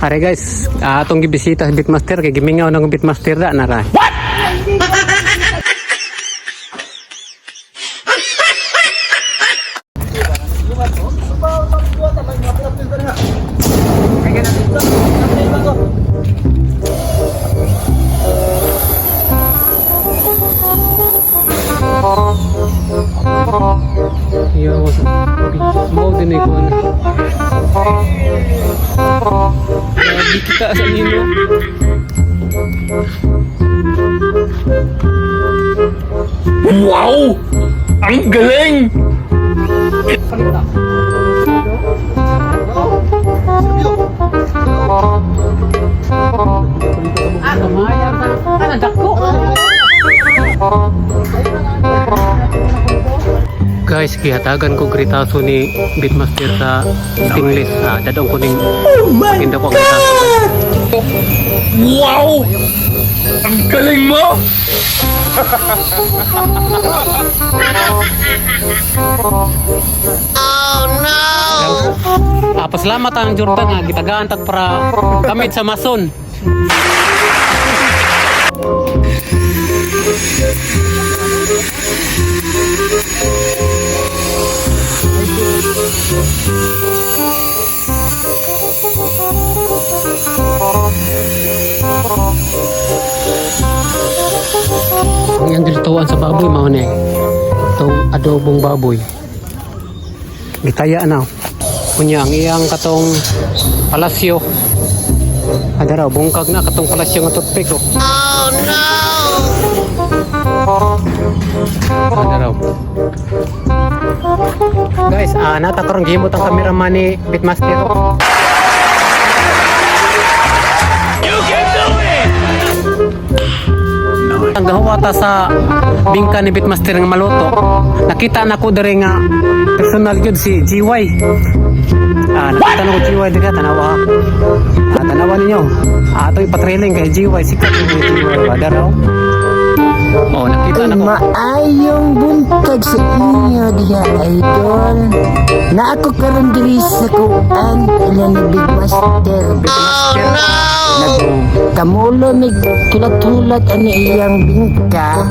Hare guys, atong gibisita si Bitmaster kay gimingaw na akong Bitmaster da nara. What? Iyo ko sa mao din ko na. Grabe kita sa nino. Wow! Ang galing! Ah, kamaya ka. Ah, dako. Guys, gihatagan ko gritaso ni Bitmaster sa stainless. Dadong ko ning oh my ko ang gritaso. Wow! Ang galing mo! Pasalamat ang Jordan nga gitagaan tag para gamit sa mason. Ang iyang gilutuan sa baboy mao ni itong adobong baboy. Gitaya na. Kunya ang iyang katong palasyo. Ada raw bungkag na katong palasyo nga toothpick oh. Oh no. Ada raw. Guys, nata karon gihimot ang cameraman ni Bitmaster. Oh. Ang gahuwa ta sa bingka ni Bitmaster nga maluto. Nakita na ko diri nga personal gyud si GY. Nakita na ko GY diri, tanawa. Tanawa ninyo. Ato ipatrailing kay GY, sikat yung GY ba daraw. Oh, nakita na ko. Maayong buntag sa inyo diha, idol. Na ako karon diri sa kuan ila ni Big Master. Oh no! Nagkamulo mig tulat-tulat ani iyang bingka.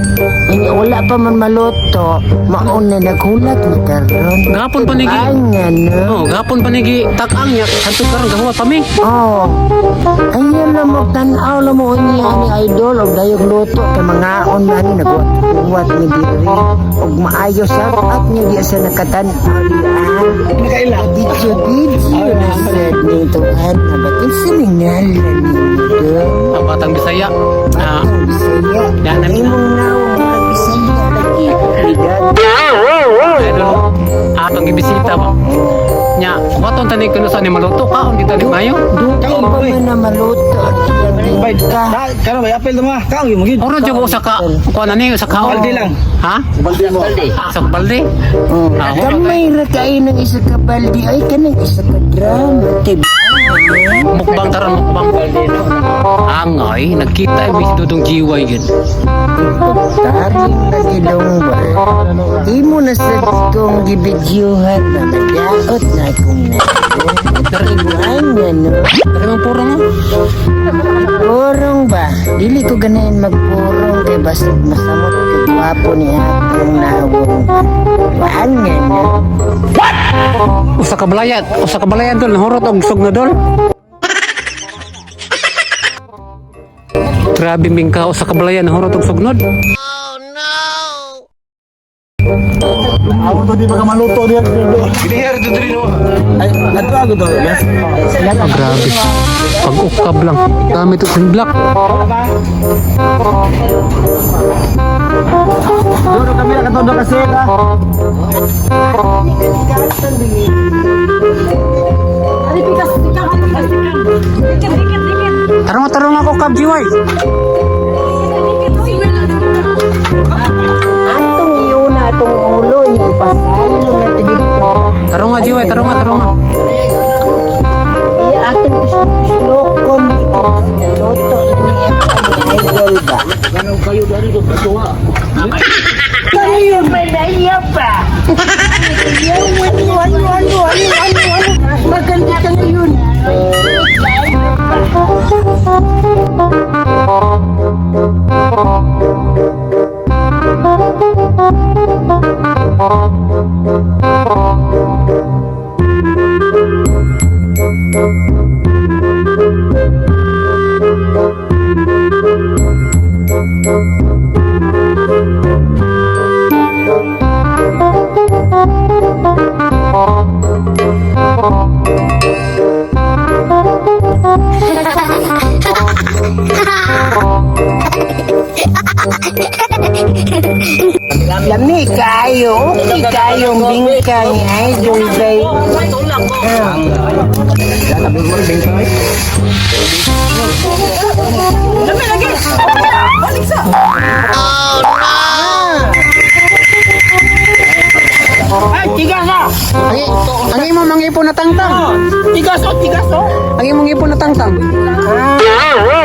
Unya wala pa man maluto, maon na naghulat ni karon. Gahapon pa nigi. Ang ano? Oh, gahapon pa nigi tak-ang niya. Hantod karon gahuwa pa mi. Oh. Ayan lang mo, tanaw lang mo niya ni idol og dayog luto kay mangaon man nagwat ni diri og maayo sa at niyo di sa nakatan-aw diha. Nakaila video video na sad ni tuan na batin sa ngalan ninyo do. Ang batang Bisaya. Batang Bisaya. Yan, Ang imong nawong mga Bisaya lagi. Brigad. Idol, atong gibisita ba. Nya, waton tani kuno sa ni maluto ka, hindi tani mayo. Dugay pa man na maluto ang iyang bingka. Kano ba apel mo? Kaon gyud mo gyud. Oro jud usa ka kuan ani usa ka. Balde lang. Ha? Balde mo. Sa balde. Oh, Ah, gamay ra kaayo ng isa ka balde ay kanang isa ka drum. Tib. Mukbang taron mukbang. Angay, nagkita mi si Dudong GY yun. Taring lagi dong ba? Imo na sa kong gibidyuhan na madaot na akong na. Ibuan no? Dari mang purong mo. Purong ba? Dili ko ganahin magpurong kay basig masamot kay gwapo ni akong nawong. Buwan nga no? Usa ka balayan, usa ka balayan dol, nahurot og sug na dol. Grabe mingka usa ka balayan nahurot og sugnod. Ako to di ba ka maluto diya. Diri to diri no. Ay, adto ako to. Yes. Ah, grabe. Pag-ukab lang. Gamit og sunblock. Duro kami nakatodo kasi ka. Tarong tarong ako kab GY. Atong iuna atong ulo niya pasalo na ito dito. Tarong nga GY, tarong nga, tarong nga. Iya atong islokon luto na niya ang idol ba? Kayo dari do katuwa. Kayo may naiya pa. Ano, ano, ano, ano, ano, ano? Maganda ka ngayon. kayo. Okay kayong bingka ni Idol Bay. Ah. Ay, tigas ah! Ang ang imong mangipon na tangtang. Tigas oh, tigas oh! Ang imong ipon na tangtang. Ah.